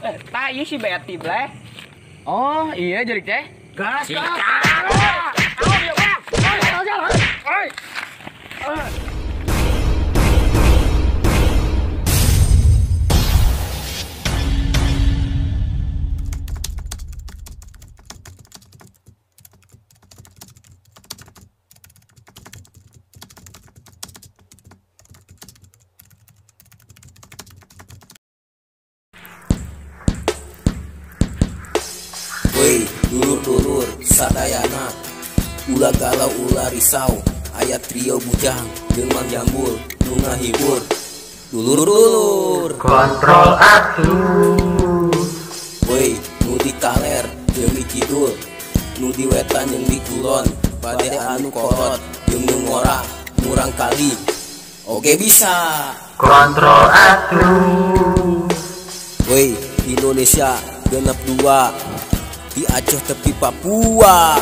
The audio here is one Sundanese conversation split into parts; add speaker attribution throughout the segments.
Speaker 1: Tah ieu si Betty bleh. Oh, iya jurik teh.
Speaker 2: Gas, gas.
Speaker 3: Woi, dulur-dulur sadayana, ulah galau ulah risau, aya trio bujang jeung Mang Jambul nu ngahibur. Dulur-dulur
Speaker 4: kontrol atuh.
Speaker 3: Woi, nu di kaler jeung di kidul, nu di wetan jeung di kulon, bade anu kolot jeung nu ngora murang kali. Oke bisa.
Speaker 4: Kontrol atuh.
Speaker 3: Woi, Indonesia genep 2. Di Aceh tepi Papua,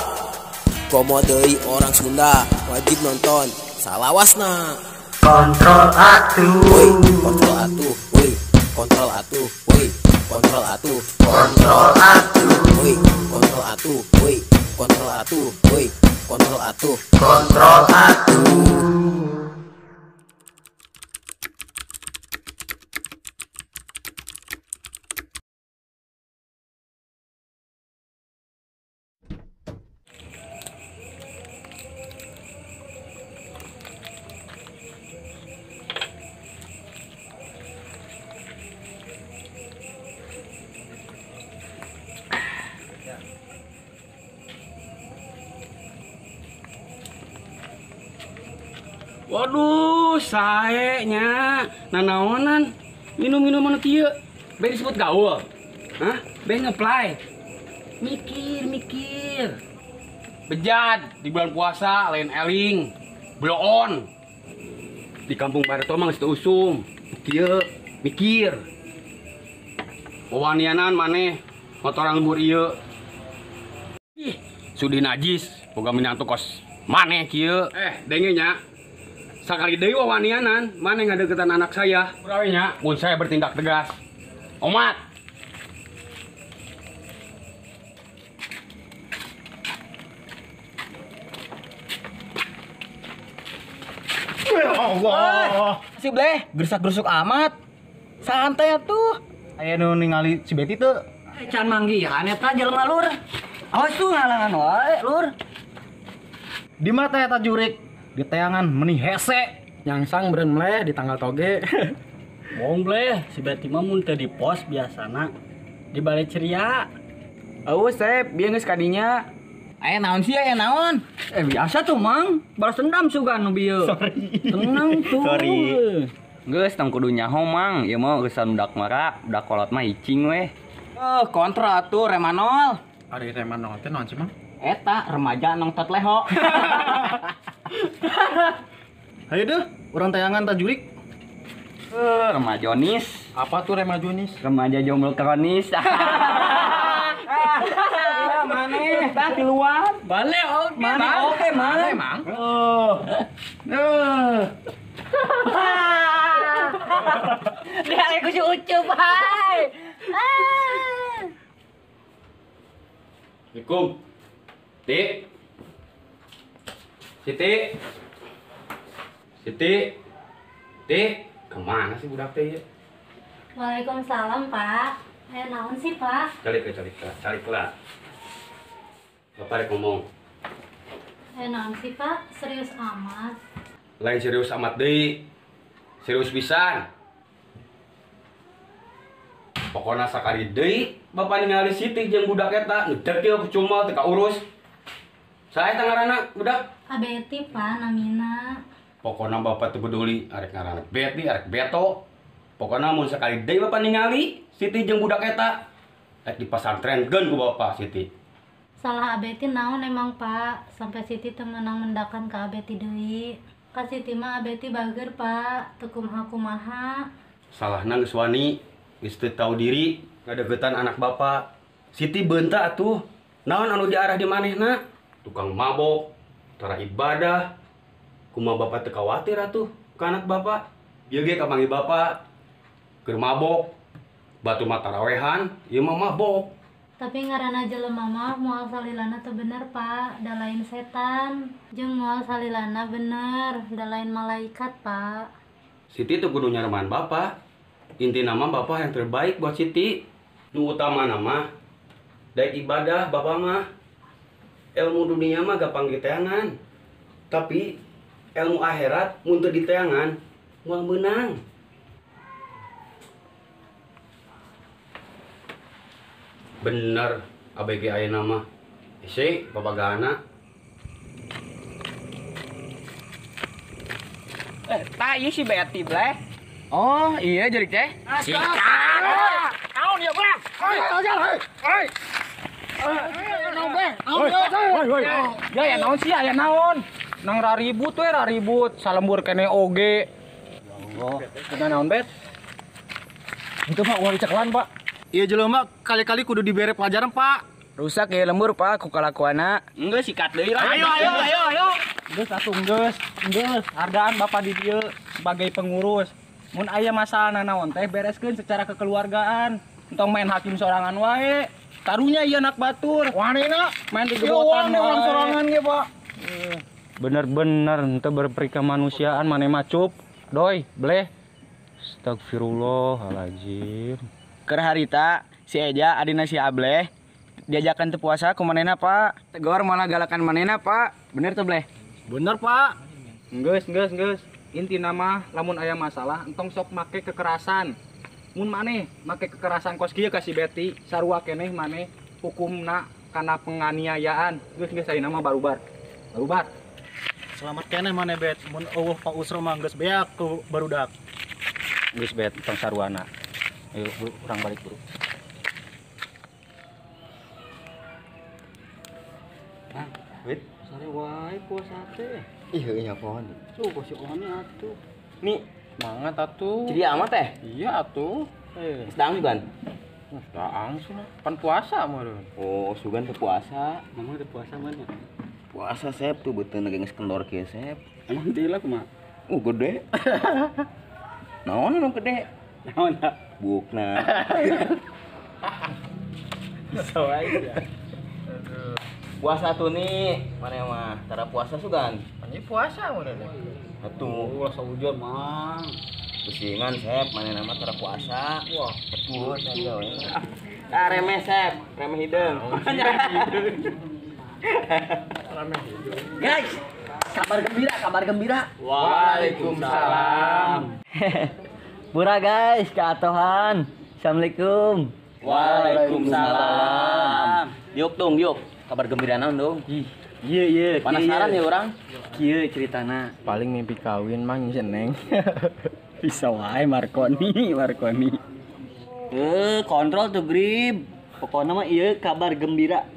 Speaker 3: komo deui orang Sunda wajib nonton salawasna.
Speaker 4: Kontrol atuh.
Speaker 3: Woi, kontrol atuh. Woi, kontrol atuh. Woi, kontrol atuh.
Speaker 4: Kontrol atuh.
Speaker 3: Woi, kontrol atuh. Woi, kontrol atuh. Woi, kontrol atuh.
Speaker 4: Kontrol atuh.
Speaker 1: Waduh, sae nya nanaonan minum-minum anu kieu. Be disebut gaul. Hah? Be ngeplay. Mikir, mikir. Bejad di bulan puasa lain eling. Blow on. Di kampung Barito mah geus teu usum. Kieu mikir. Wawanianan maneh motoran lembur ieu. Ih, sudi najis boga minantu kos maneh kieu. Denge nya. Sakali deui wawanianan, maneh ngadeukeutan anak saya. Kurawe nya, mun saya bertindak tegas. Omat.
Speaker 2: Ya Allah.
Speaker 1: Si bleh, gersak-gersuk amat. Santai atuh.
Speaker 2: Aya nu ningali si Betty teu.
Speaker 5: Can manggihan eta jelema lur. Awas tuh ngalangan wae lur.
Speaker 2: Di mata eta jurik. Di teangan meni hese
Speaker 6: nyangsang beren mleh di tanggal toge.
Speaker 5: Bohong bleh, si Betty mah mun teu di pos biasana di bale ceria.
Speaker 1: Eueuh sep, bieu geus kadinya.
Speaker 5: Aya naon sih, aya naon? Biasa tuh Mang, balas dendam sugan nu bieu.
Speaker 2: Sorry.
Speaker 5: Tenang tuh.
Speaker 7: Sorry. Geus tong kudu nyaho Mang, ieu mah urusan budak mara, budak kolot mah icing weh.
Speaker 1: Kontra atuh Remanol.
Speaker 6: Ari Remanol teh naon sih Mang?
Speaker 1: Eta remaja nongtot leho.
Speaker 2: Hayu deh, urang tayangan tajurik.
Speaker 7: Remajonis.
Speaker 6: Apa tuh remajonis?
Speaker 7: Remaja jomblo kronis.
Speaker 1: Maneh tah di luar.
Speaker 5: Bale oke. Maneh oke, maneh.
Speaker 6: Mang.
Speaker 5: Dia aku si Ucup, hai.
Speaker 1: Assalamualaikum. Ti. Siti. Siti. Ti, kemana sih budak teh?
Speaker 8: Waalaikumsalam, Pak. Naon sih, Pak?
Speaker 1: Calik lah. Bapak rek ngomong.
Speaker 8: Naon sih, Pak? Serius amat.
Speaker 1: Lain serius amat deui. Serius pisan. Pokona sakali deui bapak ningali Siti jeung budak eta ngedekil percuma teu kaurus. Saha eta ngaranna budak?
Speaker 8: Abeti, Pak, namina.
Speaker 1: Pokona bapak teu peduli arek ngaranna Beti, arek Beto. Pokona mun sakali deui bapak ningali Siti jeung budak eta rek dipasantrenkeun ku bapak Siti.
Speaker 8: Salah Abeti naon emang, Pak? Sampai Siti teu meunang mendakan ka Abeti deui. Ka Siti mah Abeti bager, Pak. Teu kumaha-kumaha.
Speaker 1: Salahna geus wani, geus teu tau diri ngadeukeutan anak bapak. Siti beunta atuh. Naon anu diarah di manehna? Tukang mabok, tara ibadah. Kumaha bapak teu khawatir atuh ka anak bapak? Ieu ge kapanggih bapak keur mabok. Batu mah tarawehan, ieu mah mabok.
Speaker 8: Tapi ngaranna jelema mah moal salilana teu bener, Pak. Da lain setan. Jeung moal salilana bener, da lain malaikat, Pak.
Speaker 1: Siti teu kudu nyareuman Bapak. Intina mah Bapak yang terbaik buat Siti. Nu utamana mah daek ibadah Bapak mah. Ilmu dunia mah gampang diteangan. Tapi ilmu akhirat mun teu diteangan moal meunang. Bener ABG ayeuna mah. Hese babagana.
Speaker 7: Tah ieu si Betty bleh. Oh, iya jurik teh.
Speaker 2: Sikat. Naon ieu, Bang? Hei, hei. Hei. Naon bleh? Naon ieu?
Speaker 6: Ya ya naon sih, aya naon? Nang raribut we raribut, salembur kene oge.
Speaker 2: Ya Allah. Kumaha naon, Bet? Itu mah uang diceklan, Pak. Iya jelema kali-kali kudu dibere pelajaran, Pak.
Speaker 7: Rusak ya lembur, Pak, ku kalakuana. Enggeus sikat deui lah.
Speaker 2: Ayo ayo ayo ayo.
Speaker 6: Geus atuh geus. Geus, hargaan Bapak di dieu sebagai pengurus. Mun aya masalah naon teh bereskeun secara kekeluargaan. Entong main hakim sorangan wae. Karunya ieu anak batur.
Speaker 2: Wanina
Speaker 6: main digebotan
Speaker 2: orang sorangan ge, Pak.
Speaker 6: Bener-bener henteu berperi kemanusiaan maneh mah cup. Doi, bleh. Astagfirullahaladzim.
Speaker 7: Keur harita si Eja adina si Ableh diajakan teu puasa ku manehna, Pak. Tegor malah galakan manehna, Pak. Bener teu, Bleh?
Speaker 2: Bener, Pak.
Speaker 6: Geus, geus, geus. Intina mah lamun aya masalah entong sok make kekerasan. Mun maneh make kekerasan kos kieu ka si Betty, sarua keneh maneh hukumna kana penganiayaan. Geus geus ayeuna mah barubar. Barubar.
Speaker 2: Selamat keneh maneh, Bet. Mun eueuh Pak Usro mah geus beak ku barudak.
Speaker 6: Geus Bet, tong saruana. Ayo bro, orang balik bro.
Speaker 1: Nah, wait, sare wae puasa teh.
Speaker 3: Ih, heueuh nya pohon.
Speaker 1: Tuh si Oni atuh.
Speaker 7: Nih,
Speaker 6: semangat atuh.
Speaker 3: Jadi amat teh?
Speaker 6: Iya atuh.
Speaker 3: Sedang juga.
Speaker 6: Sedang sih pan puasa meureun.
Speaker 3: Oh, sugan teu puasa.
Speaker 1: Mamang teu puasa mah nya.
Speaker 3: Puasa Sep tuh beuteung geus kendor kieu Sep.
Speaker 1: Emang teu lah kumaha?
Speaker 3: Gede. Naon nu gede?
Speaker 1: Naon ya?
Speaker 3: Bukna.
Speaker 1: Bisa wae ya.
Speaker 3: Puasa tuh nih, mana mah? Tara puasa sugan.
Speaker 6: Ini puasa meureun.
Speaker 3: Atuh,
Speaker 1: ulah saujon mang.
Speaker 3: Pusingan Sep, mana nama tara puasa.
Speaker 1: Wah,
Speaker 3: betul tanda we. Ah remeh Sep, remeh hideung.
Speaker 6: Remeh hideung.
Speaker 4: Guys, kabar gembira, kabar gembira.
Speaker 6: Waalaikumsalam.
Speaker 7: Pura guys, kaatohan. Assalamualaikum.
Speaker 3: Waalaikumsalam. Diuk dong, diuk. Kabar gembira naon dong?
Speaker 7: Ih, iya iya.
Speaker 3: Penasaran ya orang?
Speaker 7: Kieu ceritana.
Speaker 6: Paling mimpi kawin mang seneng.
Speaker 5: Bisa wae Marconi, Marconi.
Speaker 7: Kontrol tuh grip. Pokoknya mah ieu kabar gembira.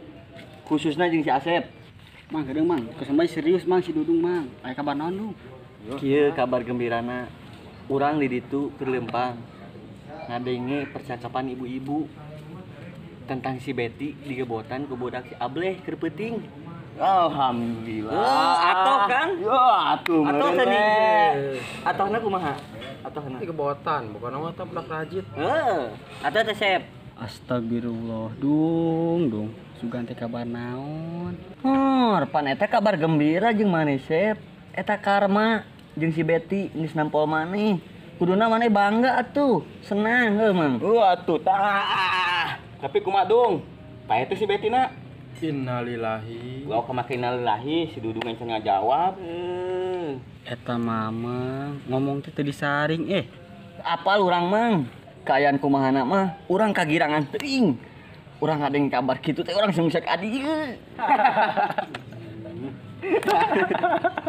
Speaker 7: Khususnya jeung si Asep.
Speaker 5: Mang, kadang mang, kesambai serius mang si Dudung mang. Aya kabar naon dong?
Speaker 7: Kieu kabar gembirana. Urang di ditu keur lempang ngadenge percakapan ibu-ibu tentang si Betty digebotan ku budak si Ableh keur peuting.
Speaker 3: Alhamdulillah.
Speaker 7: Atoh kan?
Speaker 3: Ya atuh.
Speaker 7: Atoh tadi. Atohna kumaha? Atohna
Speaker 6: digebotan, bukan mah teh budak rajit.
Speaker 7: Heeh. Atoh teh Sep.
Speaker 5: Astagfirullah, dung dung. Sugan teh kabar naon?
Speaker 7: Hor, pan eta kabar gembira jeung maneh Sep. Eta karma jeung si Betty geus nampol maneh. Kuduna maneh bangga atuh, senang heuh mang.
Speaker 3: Heuh atuh tah. Tapi kumaha dung? Pae teh si Betty na.
Speaker 6: Innalillahi.
Speaker 3: Gua kumaha innalillahi si Dudung encan ngajawab.
Speaker 5: Eta mama ngomong teh teu disaring eh.
Speaker 7: Apal urang mang? Kaayaan kumahana mah urang kagirangan teuing. Urang ngadeng kabar kitu teh urang sungsek adi.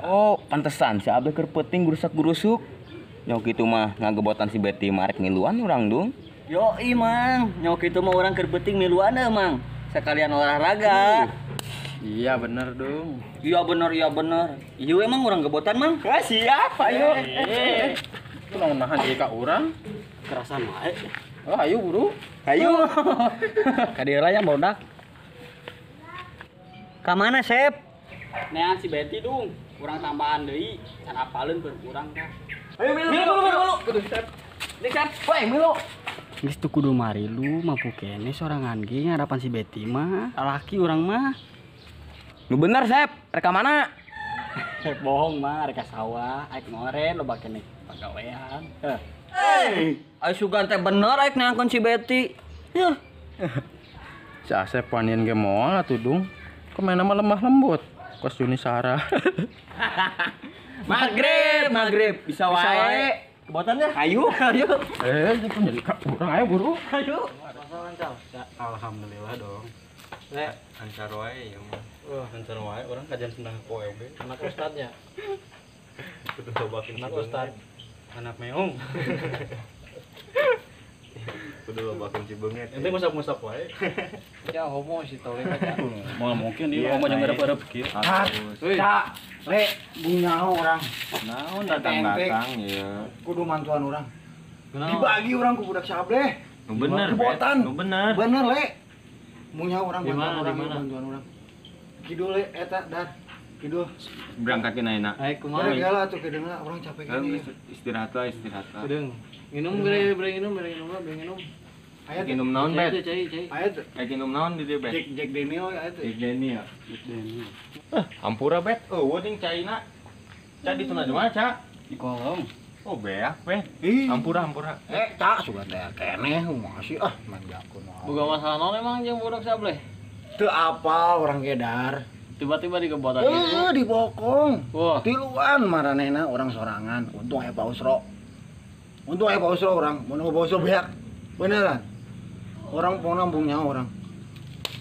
Speaker 3: Oh, pantesan si Ableh keur peuting gurusak-gurusuk. Nyok kitu mah ngagebotan si Betty marek ngiluan urang dung.
Speaker 7: Yoi mang, nyok kitu mah urang keur peuting miluan deh mang. Sekalian olahraga.
Speaker 6: Iya bener dung.
Speaker 7: Iya bener, iya bener. Iya emang urang gebotan mang.
Speaker 3: Ah, siap, ayo.
Speaker 6: Itu nang nahan deui ka urang.
Speaker 5: Kerasan wae.
Speaker 6: Oh, ayo buru.
Speaker 3: Ayo.
Speaker 5: Ka dieu lah ya bodak.
Speaker 7: Ka mana, Sep?
Speaker 5: Nean si Betty dung, kurang tambahan deui, can apaleun keur kurang tah.
Speaker 3: Ayo milu milu milu. Kudu Sep. Ini Sep, woi milu.
Speaker 5: Geus teu kudu marilu mampu keneh sorangan ge ngarapan si Betty mah. Lalaki urang mah.
Speaker 1: Nu bener Sep, rek ka mana?
Speaker 5: Rek bohong mah, rek ka sawah, aek ngoren loba keneh pagawean. Heh.
Speaker 7: Ai sugan teh bener aek neangkeun si Betty. Yeuh.
Speaker 9: Si Asep wanian ge moal atuh dung. Kemana mah lemah lembut. Kos Yuni Sarah.
Speaker 1: Maghrib, maghrib bisa wae.
Speaker 7: Kebotannya?
Speaker 1: Ayo, ayo.
Speaker 9: Itu jadi urang ayo buru.
Speaker 7: Ayo.
Speaker 10: Alhamdulillah dong.
Speaker 7: Le,
Speaker 10: lancar wae ya mah. Wah, lancar wae urang kajian senang poe oge.
Speaker 11: Anak ustadnya.
Speaker 10: Kudu lobakin
Speaker 11: anak ustad.
Speaker 10: Anak meong. Kudu lobakin cibeungeut.
Speaker 11: Ente ngusap-ngusap wae. Ya homo si tole aja.
Speaker 5: Moal mungkin ieu homo jeung ngarep-arep kieu.
Speaker 2: Cak, Le, bunyaho urang.
Speaker 9: Naon datang-datang ya.
Speaker 2: Kudu mantuan urang. Dibagi urang ku budak sableh.
Speaker 9: Nu bener,
Speaker 2: Kebotan.
Speaker 9: Nu bener.
Speaker 2: Bener, Le. Munyaho urang bantuan urang, bantuan urang. Kidul le eta dar. Kidul.
Speaker 9: Berangkatkeun ayeuna.
Speaker 11: Ayo kumaha?
Speaker 2: Ya lah atuh kedeung lah urang capek gini.
Speaker 9: Istirahat lah, istirahat lah.
Speaker 11: Kedeung. Minum bere minum, bere minum lah, bere minum.
Speaker 2: Aya
Speaker 9: minum naon, Bet?
Speaker 11: Cai, cai.
Speaker 2: Aya teh.
Speaker 9: Aya minum naon di dieu, Bet?
Speaker 2: Jack Daniel aya teh.
Speaker 9: Jack Daniel. Jack Daniel. Hampura, Bet. Eueuh ting caina. Ca dituna di mana, Ca?
Speaker 5: Di kolong.
Speaker 9: Oh, beak, Bet. Hampura, hampura.
Speaker 2: Cak sugan teh keneh masih ah manjakeun wae.
Speaker 11: Boga masalah naon emang jeung budak sableh?
Speaker 2: Teu apa urang ge dar.
Speaker 11: Tiba-tiba digebotan gitu.
Speaker 2: Dibokong.
Speaker 11: Wah.
Speaker 2: Tiluan maranehna urang sorangan. Untung aya Pak Usro. Untung aya Pak Usro urang, mun Pak Usro beak. Beneran. Orang pokona embung nyaho urang.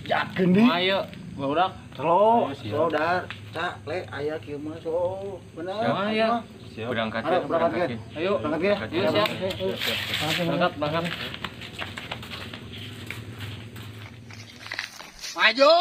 Speaker 2: Jatkeun deui.
Speaker 11: Ayo, barudak.
Speaker 2: Slow, slow dar. Cak, Le, aya kieu mah slow. Bener.
Speaker 11: Ayo.
Speaker 9: Berangkat ya, berangkat.
Speaker 11: Ayo,
Speaker 2: berangkat ya.
Speaker 11: Ayo, siap. Berangkat, berangkat.
Speaker 2: Maju.